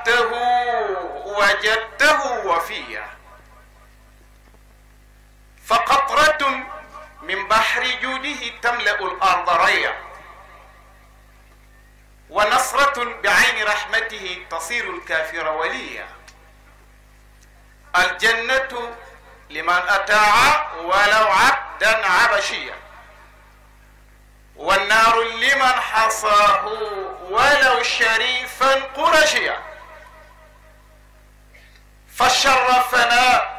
عبدته وجدته وفيا، فقطرة من بحر جوده تملأ الأرض ريا، ونصرة بعين رحمته تصير الكافر وليا. الجنة لمن أطاع ولو عبدا عبشيا، والنار لمن حصاه ولو شريفا قرشيا. فشرفنا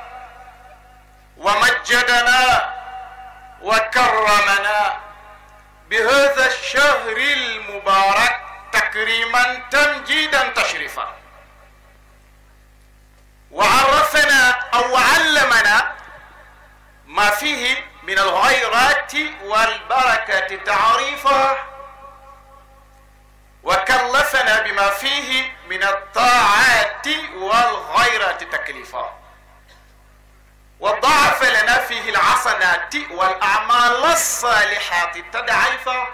ومجدنا وكرمنا بهذا الشهر المبارك تكريما تمجيدا تشريفا، وعرفنا أو علمنا ما فيه من الخيرات والبركات تعريفا، وكلفنا بما فيه من الطاعات والخيرات تكليفا، وضاعف لنا فيه الحسنات والأعمال الصالحات تضعيفا،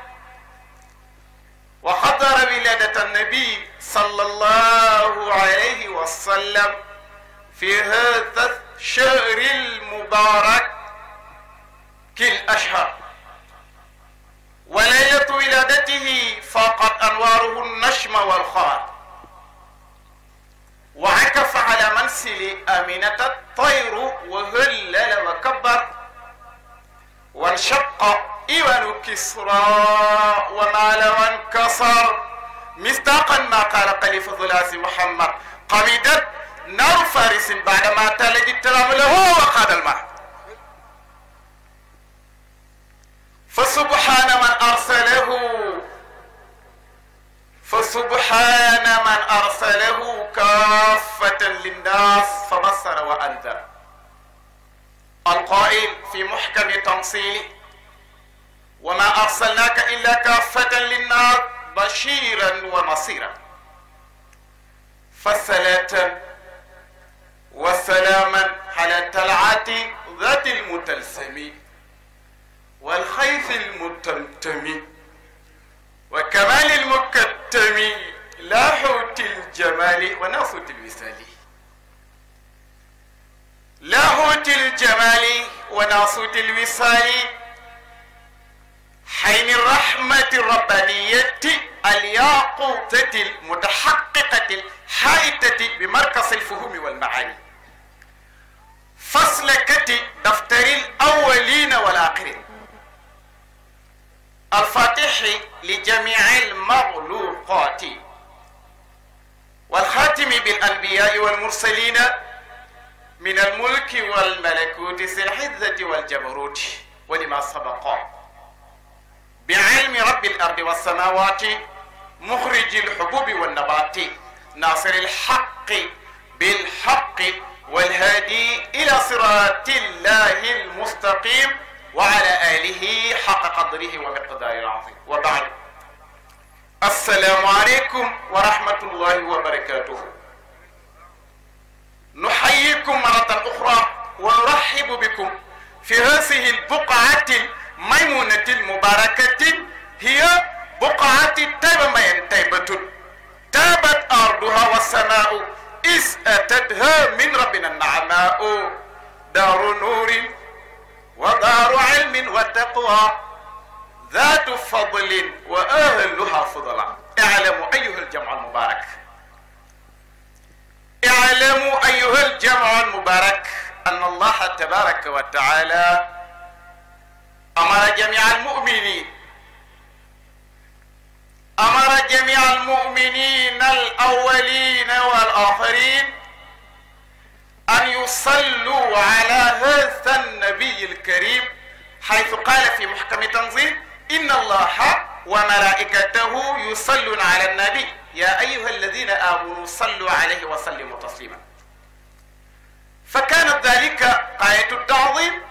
وحضر ولادة النبي صلى الله عليه وسلم في هذا الشهر المبارك كالأشهر، وليلة ولادته فاقت أنواره النشم والخار، وعكف على منسل آمنة الطير وهلل وكبر، وانشق إيوان كسرى ومال وانكسر، مصداقا ما قال خليفة ظلاس محمد قبضت نار فارس بعدما تلج الترام له وقاد الماء. فسبحان من أرسله كافة للناس فبصر وأنذر، القائل في محكم تنصيله: وما أرسلناك إلا كافة للناس بشيرا ونصيرا. فالصلاة وسلاما على طلعة ذات المتلسم والخيف المتمتم وكمال المكتم لاحوت الجمال وناصوت الوصال، لاحوت الجمال وناصوت الوصال، حين الرحمة الربانية الياقوتة المتحققة الحائطة بمركز الفهوم والمعاني، فسلكة دفتر الأولين والآخرين، الفاتح لجميع المخلوقات، والخاتم بالأنبياء والمرسلين من الملك والملكوت ذي العزة والجبروت، ولما سبق بعلم رب الأرض والسماوات مخرج الحبوب والنبات، ناصر الحق بالحق والهادي إلى صراط الله المستقيم، وعلى آله حق قدره ومقداره العظيم. وبعد، السلام عليكم ورحمة الله وبركاته. نحييكم مرة أخرى ونرحب بكم في هذه البقعة الميمونة المباركة، هي بقعة طيبة تابت أرضها والسماء إذ أتتها من ربنا النعماء، دار نور ودار علم وتقوى، ذات فضل وأهلها فضلا. اعلموا أيها الجمع المبارك، اعلموا أيها الجمع المبارك أن الله تبارك وتعالى أمر جميع المؤمنين الأولين والآخرين أن يصلوا على هذا النبي الكريم، حيث قال في محكم تنزيل: إن الله وملائكته يصلون على النبي يا أيها الذين آمنوا صلوا عليه وسلموا تسليما. فكانت ذلك غاية التعظيم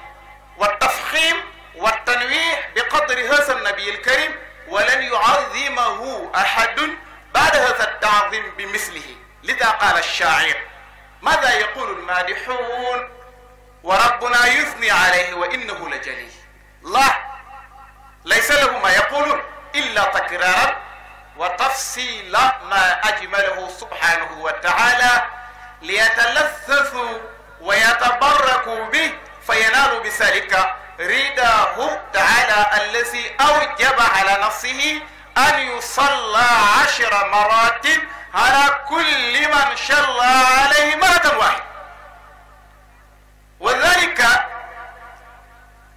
والتفخيم والتنويه بقدر هذا النبي الكريم، ولن يعظمه أحد بعد هذا التعظيم بمثله. لذا قال الشاعر: ماذا يقول المادحون وربنا يثني عليه وإنه لجليل. الله ليس له ما يقولون إلا تكرارا وتفسيرا تفصيل ما أجمله سبحانه وتعالى ليتلذذوا ويتبركوا به فينالوا بذلك رداه تعالى الذي أوجب على نفسه أن يصلى 10 مرات على كل من صلى عليه مرة واحدة، وذلك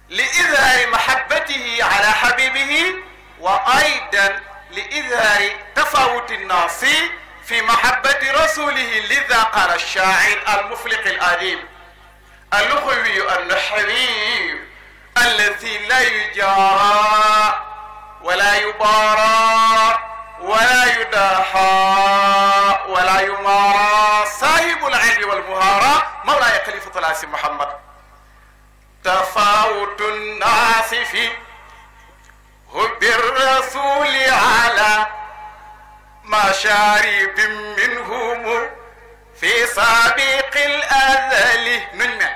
لإظهار محبته على حبيبه وأيضا لإظهار تفاوت الناس في محبة رسوله. لذا قال الشاعر المفلق الأديب اللغوي النحوي الذي لا يجارى ولا يبارى ولا يداحى ولا يمارى صاحب العلم والمهارة مولاي خليفة العاصي محمد: تفاوت الناس في حب الرسول على مشارب منهم في سابق الأزل ننمى،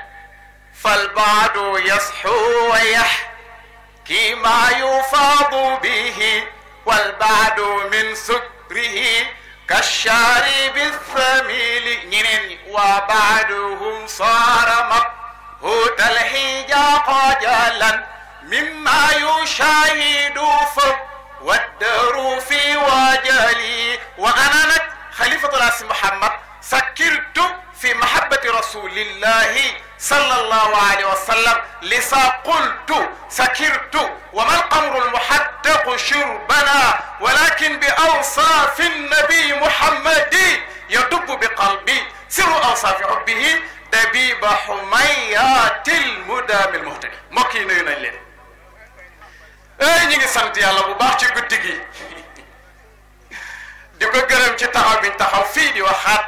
فالبعض يصحو ويحكي ما يفاض به، والبعض من سكره كالشارب الثميل، وبعضهم صار مقهوت الحجا خجلا مما يشاهد والدر في وجلي. وأنا خليفة العاصي محمد سكرت في محبة رسول الله صلى الله عليه وسلم، لسا قلت سكرت وما القمر المحدق شربنا ولكن بأوصاف النبي محمد يدب بقلبي سر أوصاف حبه دبيب حميات المدام المهتدي. مكي نينا لين ñi sant yàlla bu baax ci guddi gi di ko gërëm ci taxaw biñ taxaw fii di waxaat,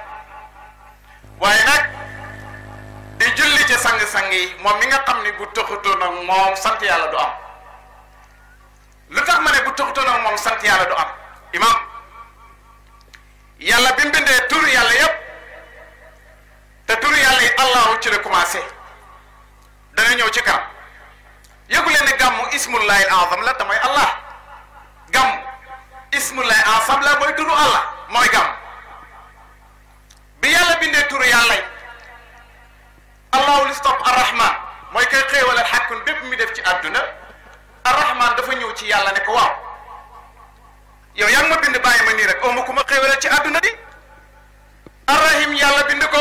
waaye nag di julli ci sang-sang yi moom mi nga xam ne bu taxutoon ak moom sant yàlla du am. lu tax ma ne bu taxutoon ak moom sant yàlla du am? imam yàlla bi mu bindee tur yàlla yépp te tur yàlla yi allahu ci la commencé, dana ñëw ci kanam. yëgu leen ne gàmmu ismullahi azam la te mooy allah. gàmmu ismullahi azam la mooy turu allah mooy gàmm. bi yàlla bindee turu yàlla yi allahu listop arrahman mooy koy xéewal ak xàkkun bépp mi def ci àdduna. arrahman dafa ñëw ci yàlla ne ko waaw yow yaa ngi ma bind bàyyi ma nii rek ma ku ma xéewalal ci àdduna di. arrahim yàlla bind ko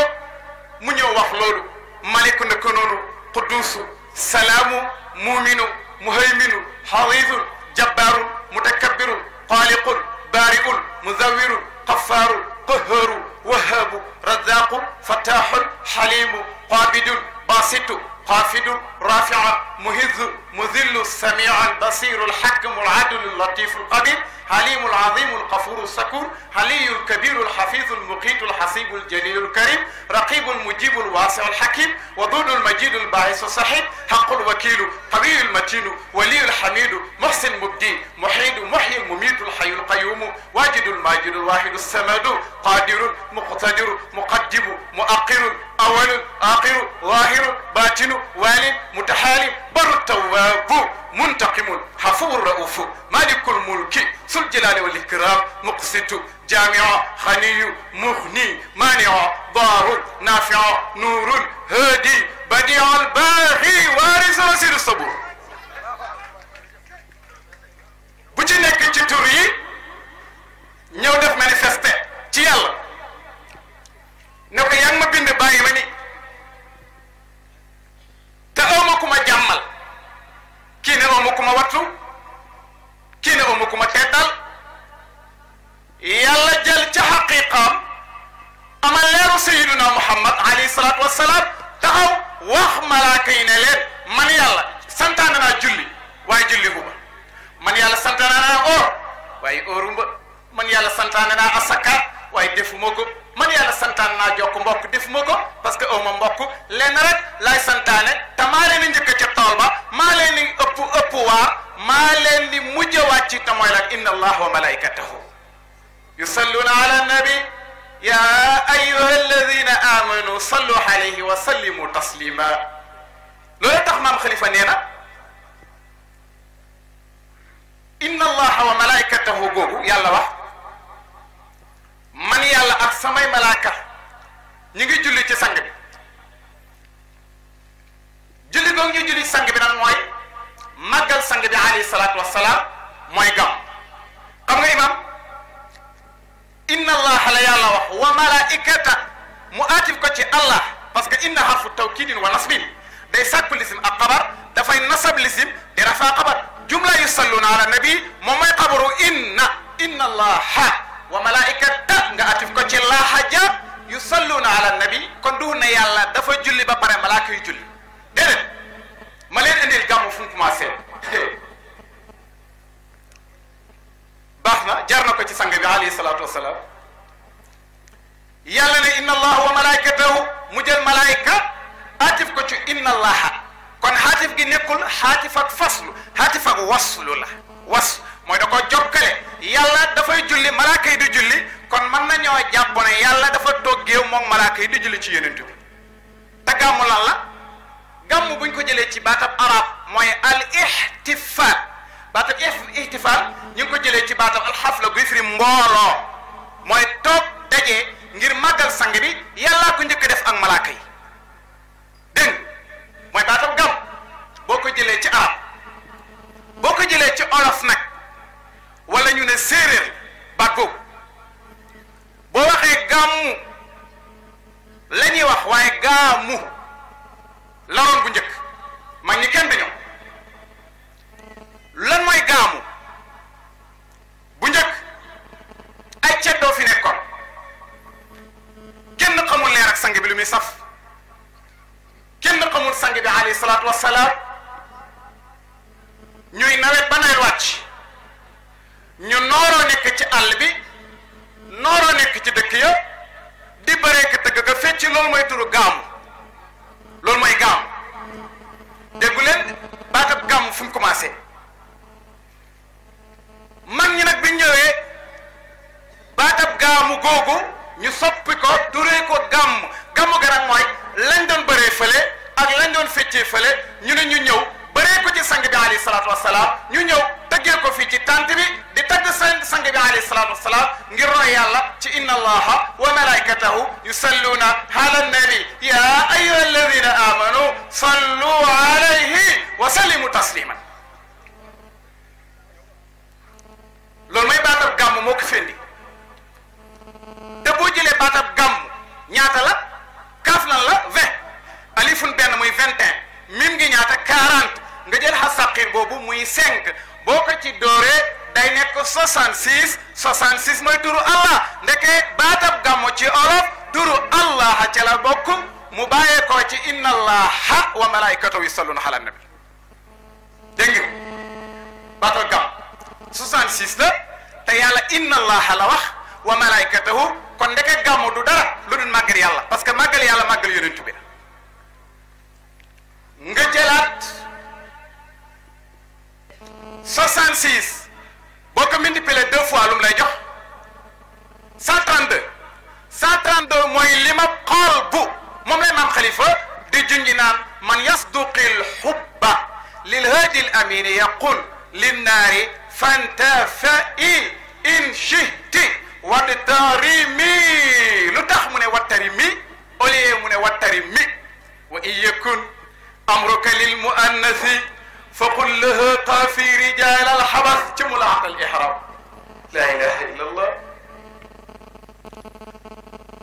mu ñëw wax loolu. maliku ne ko noonu quduusu salaamu مؤمن مهيمن حفيظ جبار متكبر خالق بارئ مزور غفار قهار وهاب رزاق فتاح حليم قابض باسط خافض رافع مهز مذل سميع بصير الحكم العدل اللطيف القدير حليم العظيم الغفور الشكور علي الكبير الحفيظ المقيت الحسيب الجليل الكريم رقيب المجيب الواسع الحكيم ودود المجيد الباعث الصحيح حق الوكيل قوي المتين ولي الحميد محسن مبدي محيد محيي المميت الحي القيوم واجد الماجد الواحد السمد قادر مقتدر مقدم مؤخر أول آخر ظاهر باطن وال متحالم بر التواب منتقم حفور رؤوف مالك الملك ذو الجلال والإكرام مقسط جامع خني مغني مانع ضار نافع نور هادي بديع الباغي وارث رسول الصبور. bu ci nekk ci tur yi ñëw def manifester ci yàlla ne ko yaa ngi ma bind bàyyi ma ni te awma ku ma jàmmal, kii ne awma ku ma wattu, kii ne awma ku ma teetal. yàlla jël ca xaqiqaam ama leeru sayiduna muhammad alayhi salaatu wassalaam taxaw wax malaaka yi ne leen man yàlla santaane naa julli waaye julli bu ma, man yàlla santaane naa oor waaye ooruma, man yàlla santaane naa asaka waaye defuma ko, man yàlla santaane naa jokk mbokk defuma ko parce que awma mbokk. lenn rek laay santaane te maa leen di njëkk ca tool ba, maa leen di ëpp waar, maa leen di mujj wàcc te mooy lan inna allah wa malaikatahu yusalluna ala nabi ya ayyuha alladina amanu sallu alayhi wa sallimu taslima. loolu tax maam xalifa nee na inna allaha wa malaikatahu googu yàlla wax samay malaaka ñu ngi julli ci sang bi julli googu ñu julli ci sang bi nag mooy màggal sang bi alayhi salaatu wassalaam mooy gam xam nga imam inna allaha la yàlla wax wa malaikata mu aatif ko ci allah parce que inna harfu tawkidin wa nasbin day sàkku lisim ak xabar dafay nasab lisim di rafaa xabar jumla yusalluna ala nabi moom mooy xabaru inna allaha wa malaikata nga aatif ko ci laahaja yusalluna ala nabi kon du ne yàlla dafa julli ba pare malaaka yu julli déedéet ma leen indil gàmmu fu mu commencé baax na jar na ko ci sang bi alayhi salaatu wasalaam yàlla ne inna allaha wa malaikatahu mu jël malaayika aatif ko ci inna allaha kon xaatif gi nekkul xaatif ak faslu xaatif ak waslu la was mooy da ko jokkale yàlla dafay julli malaaka yi di julli kon mën nañoo jàpp ne yàlla dafa toggéew moom malaaka yi di julli ci yonent bi te gàmmu lan la gàmmu buñ ko jëlee ci baatab arab mooy al ihtifal baatab ihtifal ñu ngi ko jëlee ci baatab al xafla guy firi mbooloo mooy toog daje ngir màggal sang bi yàllaa ko njëkk def ak malaaka yi dégg mooy baatab gàmm boo ko jëlee ci arab boo ko jëlee ci olof nag wala ñu ne séeréer baat boobu boo waxee gàmmu la ñuy wax waaye gàmmu laroon bu njëkk mag ñi kenn dañoo lan mooy gàmmu bu njëkk ay ceddoo fi nekkoon kenn xamul leer ak sang bi lu muy saf kenn xamul sang bi alayhi salaatu wassalaam ñuy nawet ba nawet wàcc ñu nooroo nekk ci àll bi nooroo nekk ci dëkk ya di bëree ka tëgg ka fecc loolu mooy turu gàmmu loolu mooy gàmmu déggu leen baatab gàmmu fu mu commencé mag ñi nag bi ñëwee baatab gàmmu googu ñu soppi ko turee ko gàmmu gàmmu ga nag mooy lañ doon bëree fële ak lañ doon feccee fële ñu ne ñu ñëw bëree ko ci sang bi alayhi salaatu wassalaam ñu ñëw tëggee ko fii ci tant bi di tagg sang bi alayhi salaatu wassalaam ngir roy yàlla ci inna allaha wa malaikatahu yusalluna ala nabi ya ayyuha alladina amanu sallu alayhi wa sallimu tasliman loolu mooy baatab gàmm moo ko fendi te boo jëlee baatab gàmm ñaata la kaaf lan la 20 alifun benn muy 21 mim ngi ñaata 40 nga jël xasaqin boobu muy 5 boo ko ci dooree day nekk 66 mooy turu allah ndeke baatab gàmmu ci olof turu allah ca la bokk mu bàyyee ko ci inna allaha wa malaikatahu yusalluna ala nabi dégg nga baatab gàmm 66 la te yàlla inna allaha la wax wa malaikatahu kon ndeke gàmmu du dara lu dul màggal yàlla parce que màggal yàlla màggal yonent bi nga jëlaat 66 boo ko multiplier 2 fois lu mu lay jox 132 mooy li ma xool bu moom lay maam xalifa di junji naan man yasduqil xubba lil haadi l amini yaqul linnaari fantafa'i in shihti wattarimi lu tax mu ne wattarimi au lieu mu ne wattarimi wa in yakun amruka lil muannasi faqul laha qaafi rijal alxabas ci mulaaq al ihram la ilaha illa allah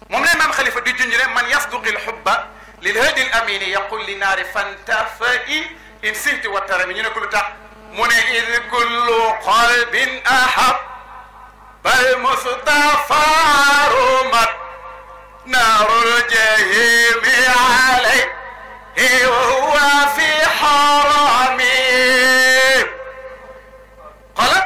moom la maam xalifa di junj ne man yasduqi alxubba lil hadi al amini yaqul li naari fantafa'i in sihti wattarimi ñu ne ko lu tax mu ne id kullu qalbin ahab bal mustafa rumat naarul jahimi alayhi wa huwa fi harami xoolal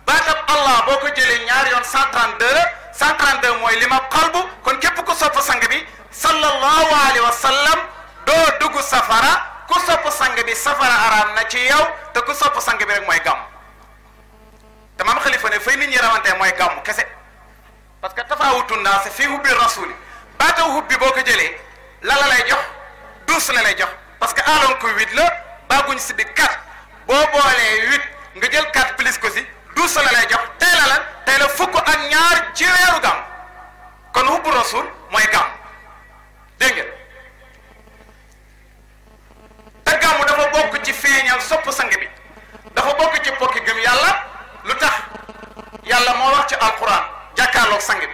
baatab allah boo ko jëlee ñaari yoon 132 mooy li ma qalbu kon képp ku sopp sang bi sallallahu alayhi wa sallam doo dugg safara ku sopp sang bi safara araam na ci yow te ku sopp sang bi rek mooy gàmm te maam xalifa ne fay nit ñi rawante mooy gàmm kese parce que tafawutu naas fii hubbi rasuli baataw hubbi boo ko jëlee la lay jox 12 la lay jox parce que aloon ko 8 la baaguñ si bi 4 boo boolee 8 nga jël 4 plus ko si 12 la lay jox tey la fukk ak ñaar ci weeru gàmm rasul mooy gàmm dégg ngeen te gàmm dafa bokk ci feeñal sopp sang bi dafa bokk ci pokki gëm yàlla lu tax yàlla moo wax ci alquran jàkkaarloog sang bi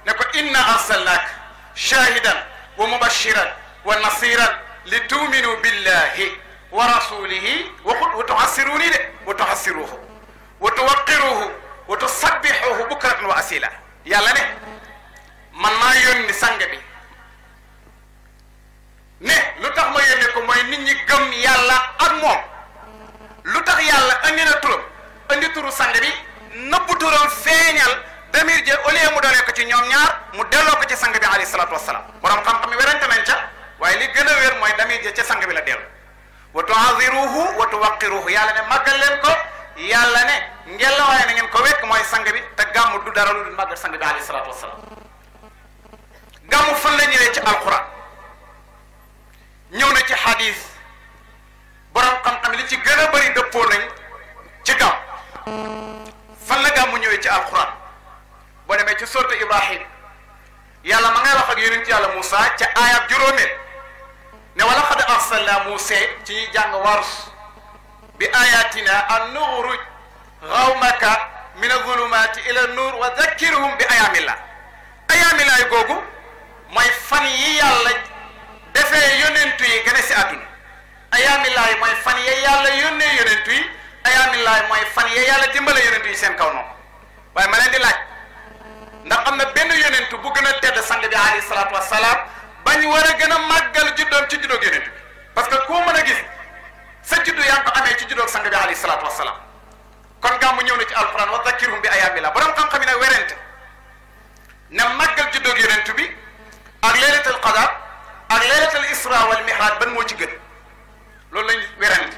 ne ko inna arsalnaaka shahidan wa mubashiran wa nasiran li tuuminu billahi wa rasulihi wa tuhassiruuni de wa tuhassiruuhu wa tuwaqqiruuhu wa tusabbihuuhu bukratan wa asila yàlla ne man maa yónni sang bi ne lu tax ma yónni ko mooy nit ñi gëm yàlla ak moom lu tax yàlla andi na turam andi turu sang bi nëbbu turam feeñal damir je au lieu mu doonee ko ci ñoom ñaar mu delloo ko ci sang bi alayhi salaatu wasalaam borom xam-xam yi werante nañ ca waaye li gën a wér mooy damir je ca sang bi la dellu wa tuaziruhu wa tuwaqiruhu yàlla ne màggal leen ko yàlla ne ngella waaye na ngeen ko wekk mooy sang bi te gàmmu du dara lu dul màggal sang bi alayhi salaatu wasalaam gàmmu fan la ñëwee ci alquran ñëw na ci hadis borom xam-xam li ci gën a bëri dëppoo nañ ci gàmm fan la gàmmu ñëwee ci alquran boo demee ci sourate Ibrahim yàlla ma ngay wax ak yonent yàlla Moussa ca aayab juróomeel ne wa laqad arsalna Moussa ci ñuy jàng Warsh bi ayatina an nuxruj xawmaka min azulumati ila nur wa zakkirhum bi ayaamillah ayaamillah googu mooy fan yi yàlla defee yonentu yi gën a si àdduna ayaamillah mooy fan yi yàlla yónnee yonentu yi ayaamillah mooy fan yi yàlla dimbale yonentu yi seen kaw noonu waaye ma leen di laaj ndax am na benn yonentu bu gën a tedd sang bi alayhi salaatu wasalaam bañ war a gën a màggal juddoom ci juddoog yonentu bi parce que koo mën a gis sa juddu yaa ngi ko amee ci juddoog sang bi alayhi salaatu wasalaam kon gàmmu ñëw na ci alquran wa zakkirhum bi ayaamillah borom xam-xam yi nag werante ne màggal juddoog yonentu bi ak laylatul qadar ak laylatul isra wal mihraj ban moo ci gën loolu lañ werante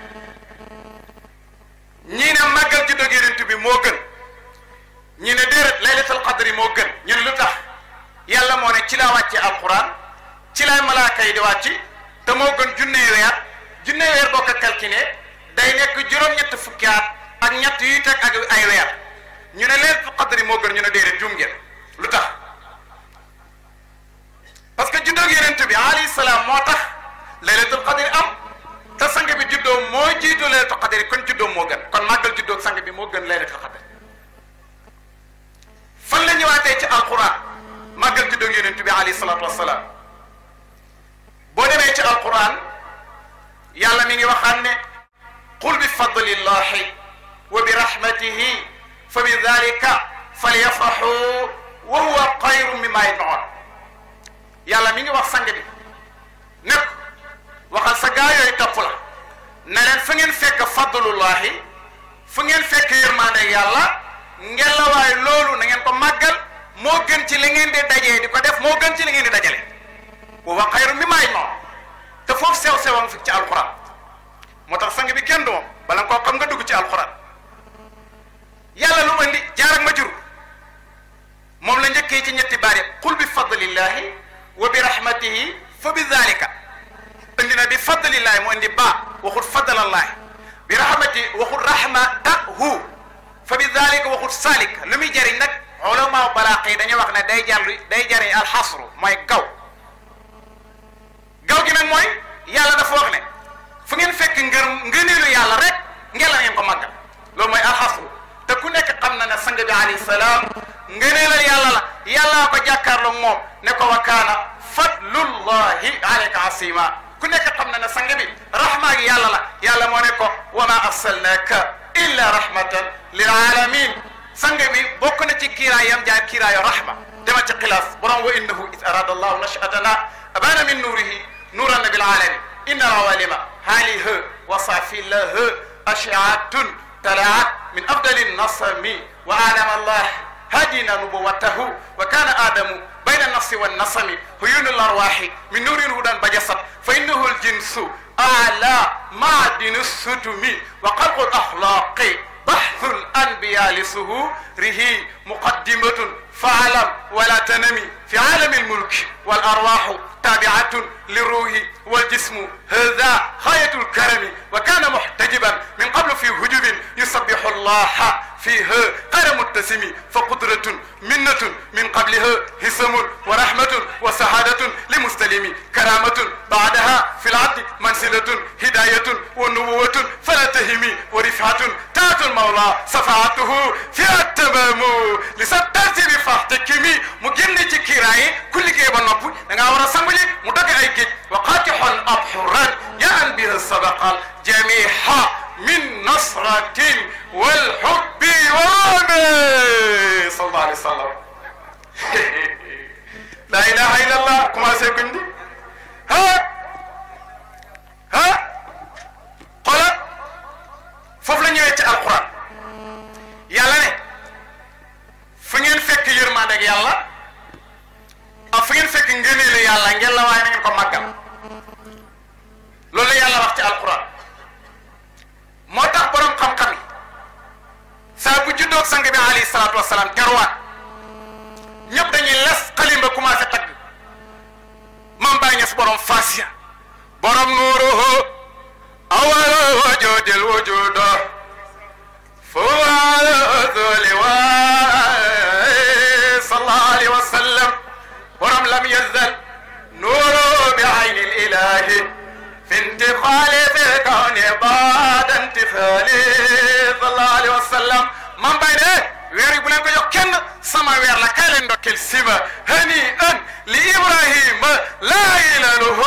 ñii ne màggal juddoog yonentu bi moo gën ñi ne déedéet laylatul qadri moo gën ñu ne lu tax yàlla moo ne ci laa wàcce alquran ci laay malaaka yi di wàcc te moo gën junne weer boo ko calculé day nekk juróom-ñett fukki at ak ñett yuy teg ak ay weer ñu ne laylatul qadri moo gën ñu ne déedéet juum ngeen lu tax parce que juddoog yonent bi alayhi salaam moo tax laylatul qadri am te sang bi juddoo moo jiitu laylatul qadri kon juddoo moo gën kon màggal juddoog sang bi moo gën laylatul qadri fan la ñëwaatee ci alquran màggal juddoog yonent bi alayhi salaatu wasalaam boo demee ci alquran yàlla mi ngi waxaan ne qul bi fadlillahi wa bi rahmatihi fa bi dalika falyafrahu wa huwa xayrun mimma yajmaun yàlla mi ngi wax sang bi nekk waxal sa gaa yooyu topp la ne leen fu ngeen fekk fadlullahi fu ngeen fekk yërmaande yàlla ngeen la waaye loolu na ngeen ko màggal moo gën ci li ngeen di dajee di ko def moo gën ci li ngeen di dajale wa huwa xayrun mimma yajmaun te foofu sew-sewam fi ci alquran moo tax sang bi kenn du moom bala nga koo xam nga dugg ci alquran yàlla lu andi jaar ak ma jur moom la njëkkee ci ñetti baar yëpp qul bi fadlillahi wa bi rahmatihi fa bi dalika andi na bi fadlillahi mu andi ba waxul fadlallahi bi rahmati waxul rahmatahu fa bi dalika waxul salik lu muy jëriñ nag ulama balaaq yi dañuy wax ne day jëriñ alxasru mooy gaw gi nag mooy yàlla dafa wax ne fu ngeen fekk ngëneelu yàlla rek ngeen la ngeen ko màggal loolu mooy alxasru te ku nekk xam na ne sang bi alayhi salaam ngëneelal yàlla la yàllaa ko jàkkaarloo moom ne ko wa kaana fadlullahi alayka asima ku nekk xam na ne sang bi rahma gi yàlla la yàlla moo ne ko wa ma arsalnaka illa rahmatan lil alamin sang bi bokk na ci kiiraayam jaar kiiraayu rahma dema ci xilaas borom wa innahu is arada allahu nashatana abana min nuurihi nuuran bil alamin inna awalima haaliha wa safilaha ashiatun talaat min afdali nasami wa alama allah هدينا نبوته وكان آدم بين النفس والنسم هيون الأرواح من نور هدى بجسد فإنه الجنس أعلى معدن الستم وقلق الأخلاق بحث الأنبياء لسهوره مقدمة فعلم ولا تنمي في عالم الملك والأرواح تابعة للروح والجسم هذا غاية الكرم وكان محتجبا من قبل في هجب يسبح الله فيها غير متسم فقدرة منة من قبلها هسم ورحمة وسعادة لمستلم كرامة بعدها في العبد منزلة هداية ونبوة فلا تهمي ورفعة تات المولى صفعته فيها التمام لسترتي فاحتكمي مجنة كراي كل جيبا نبو نغاورا سمولي مدق ايكي وقاتح أبحرا يأن بها السبق جميعا من نصرة والحب والامي صلى الله عليه وسلم لا اله الا الله كما سيكون ها قال فوف لا ñëwé ci alquran yalla ne fu ngeen fekk yërmande ak yalla ak fu ngeen fekk ngeenel yalla ngeen la way na ngeen ko magal loolu yalla wax ci alquran motax borom xam xam sa bu juddok sang bi ali salatu wassalam terwaat ñep dañuy les xalimba commencé tag mam bañes borom fasiya borom nuruhu awal wujudil wujuda فوال ذل صلى الله عليه وسلم ورم لم يزل نوره بعين الاله في انتقال في الكون بعد انتقاله صلى الله عليه وسلم من بين وير بلان كو يوكن سما وير لا كالن دوكل سيما هنيئا لابراهيم لا هلاله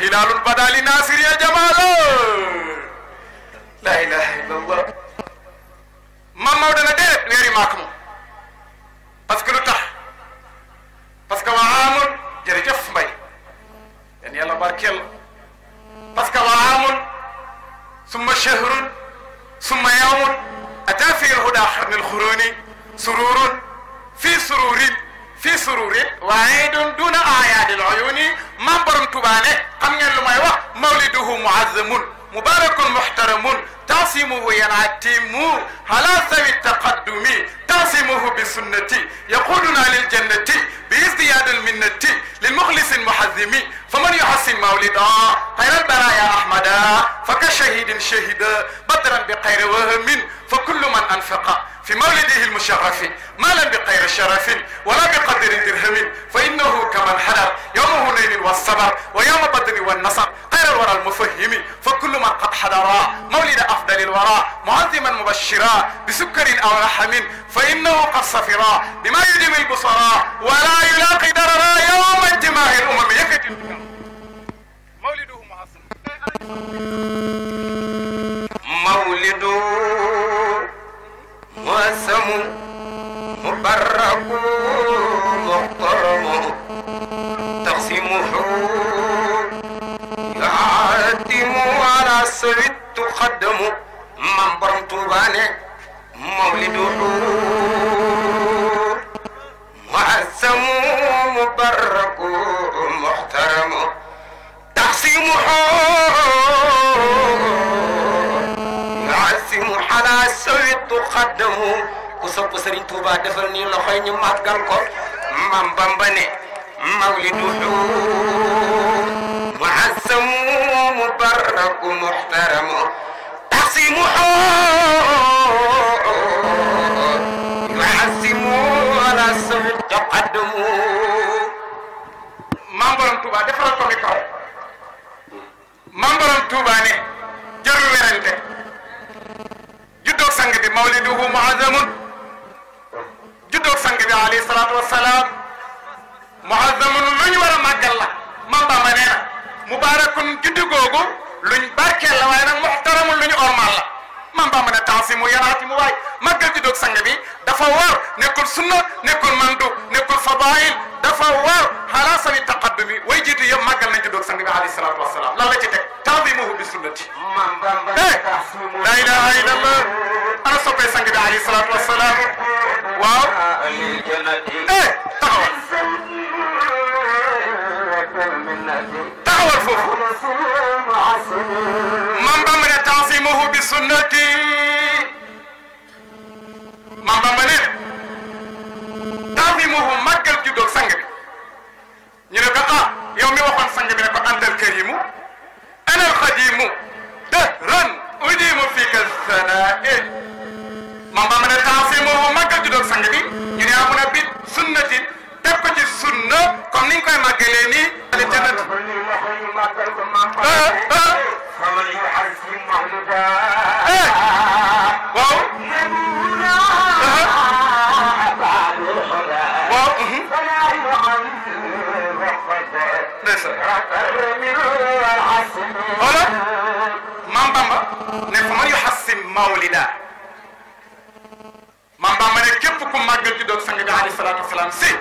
هلال بدل ناصر يا جماله لا اله الا الله ماما ودنا ديت ويري ماكمو باسكو لوتاخ باسكو وعام جرجف ماي يعني يلا باركيل باسكو وعام ثم شهر ثم يوم أتى في الهدى حرن الخرون سرور في سرور في سرور وعيد دون أعياد العيون من برم تبانه قم يلما يوا مولده معظم مبارك محترم تعصيمه ينعتم على ذوي التقدم تعصيمه بسنتي يقودنا للجنة بازدياد المنة للمخلص المحزم فمن يحسن مولدا خير البرايا أحمدا فكشهيد شهد بدرا بخير وهم فكل من أنفق في مولده المشرف مالا بغير شرف ولا بقدر درهم فإنه كمن حضر يوم هنين والصبر ويوم بدر والنصر غير الورى المفهم فكل من قد حضر مولد أفضل الورى معظما مبشرا بسكر أو لحم فإنه قد صفرا بما يدم البصرا ولا يلاقي دررا يوم اجتماع الأمم يكتب مولده معظم مولده وسم مبرك محترم تقسيمه يعتم على سوي تقدم من برمت باني مولده وسم مبرك محترم تقسيمه على سوي تقدم كسب سرين توبا دفرني لخوي ني ماغال كو مام بامباني مولده معصم مبارك محترم تقسيمه يحسم على سوي تقدم مام بام توبا دفرال كو مي كاw مام بام توبا ني جيرو ويرانتي جدوك سانغ بي مولده معظم جدوك سانغ بي عليه الصلاه والسلام معظم لوني ورا ماغال لا مام با نينا مبارك جدو غوغو لوني باركل لا واي نا محترم لوني اورمال لا مام با من تعصيم يراتي مو واي ماغال جدوك سانغ بي دافا وار نيكول سنه نيكول مندو نيكول فضائل دافا وار على سبيل التقدم وي جيتو يم ماغال نا جدوك سانغ بي عليه الصلاه والسلام لا لا تي تك تعظيمه بسنتي لا اله الا الله انا صبي سانغ بي عليه الصلاه والسلام واو تعال فوق من بمن تعظيمه بسنتي من بمن تعظيمه ماغال جدوك سانغ بي ñu ne ko ah yow mi waxoon sang الجنة فمن يحسن مولدا واو voilà Maam Bamba ne fa man yuhassim mawlida Maam Bamba ne képp ku màggal ci doog sang bi alayhi salaatu wasalaam si